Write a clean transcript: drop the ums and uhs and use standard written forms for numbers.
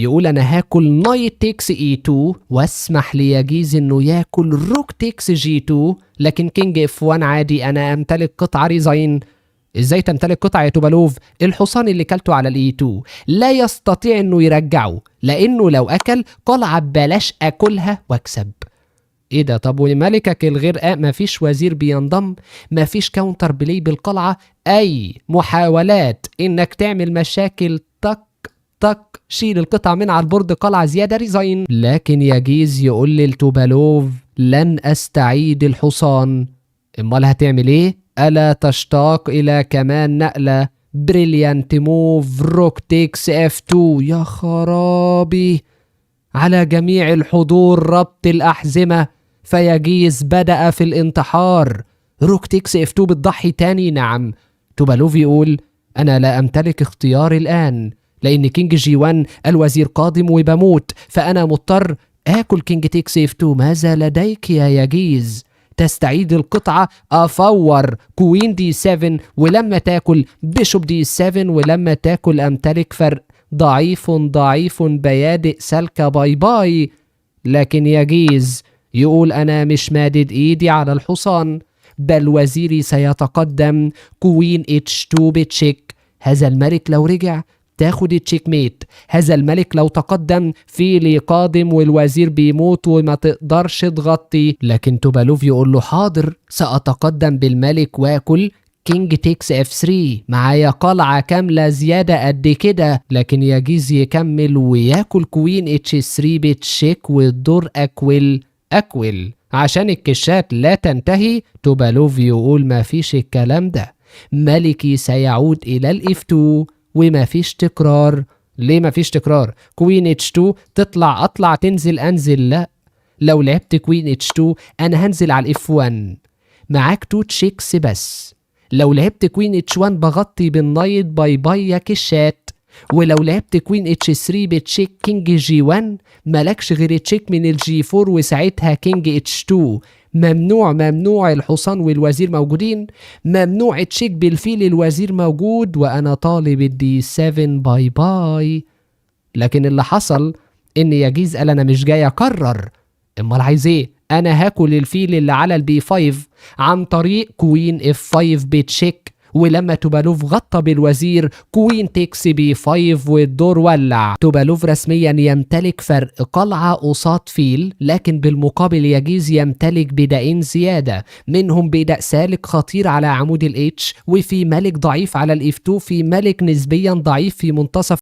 يقول انا هاكل knight takes e 2 واسمح ليجيز انه ياكل rook takes g 2، لكن king f 1 عادي، انا امتلك قطعه resign. ازاي تمتلك قطعه يا توبالوف؟ الحصان اللي كلته على ال e 2 لا يستطيع انه يرجعه، لانه لو اكل قلعه ببلاش اكلها واكسب. ايه ده؟ طب وملكك الغير مفيش وزير بينضم، مفيش counter play بالقلعه، اي محاولات انك تعمل مشاكل تك تك شيل القطع من على ال board، قلعه زياده resign. لكن يجيز يقول للتوبالوف لن استعيد الحصان. امال هتعمل ايه؟ الا تشتاق الى كمان نقله؟ brilliant move، rook takes f 2. يا خرابي، على جميع الحضور ربط الأحزمة، فيجيز بدأ في الانتحار. rook takes f 2 بتضحي تاني؟ نعم. توبالوف يقول أنا لا أمتلك اختيار الآن، لأن king g 1 الوزير قادم وبموت، فأنا مضطر آكل king takes f 2. ماذا لديك يا يجيز؟ تستعيد القطعة، أفور queen d 7، ولما تاكل bishop d 7، ولما تاكل أمتلك فرق ضعيف ضعيف، بيادق سالكة، bye bye. لكن يجيز يقول أنا مش مادد إيدي على الحصان، بل وزيري سيتقدم queen h 2 ب check. هذا الملك لو رجع تاخد checkmate. هذا الملك لو تقدم فيلي قادم والوزير بيموت وما تقدرش تغطي. لكن توبالوف يقول له حاضر، سأتقدم بالملك واكل king takes f 3، معايا قلعة كاملة زيادة قد كده. لكن يجيز يكمل وياكل queen h 3 ب check والدور اكول اكول عشان الكشات لا تنتهي. توبالوف يقول ما فيش الكلام ده، ملكي سيعود الى ال f 2 وما فيش تكرار. ليه ما فيش تكرار؟ queen h 2 تطلع اطلع، تنزل انزل. لا، لو لعبت queen h 2 انا هنزل على ال f 1، معاك 2 checks بس. لو لعبت queen h 1 بغطي بال knight، bye bye يا كشات. ولو لعبت queen h 3 ب check king g 1، مالكش غير check من ال g 4 وساعتها king h 2. ممنوع ممنوع، الحصان والوزير موجودين. ممنوع check بالفيل، الوزير موجود، وانا طالب ال d 7، bye bye. لكن اللي حصل ان يجيز قال انا مش جاي اكرر. امال عايز ايه؟ انا هاكل الفيل اللي على ال b 5 عن طريق queen f 5 ب check، ولما توبالوف غطى بالوزير queen takes b 5 والدور ولع. توبالوف رسميا يمتلك فرق قلعة قصاد فيل، لكن بالمقابل يجيز يمتلك بيدقين زيادة، منهم بيدق سالك خطير على عمود ال h، وفي ملك ضعيف على ال f 2، في ملك نسبيا ضعيف في منتصف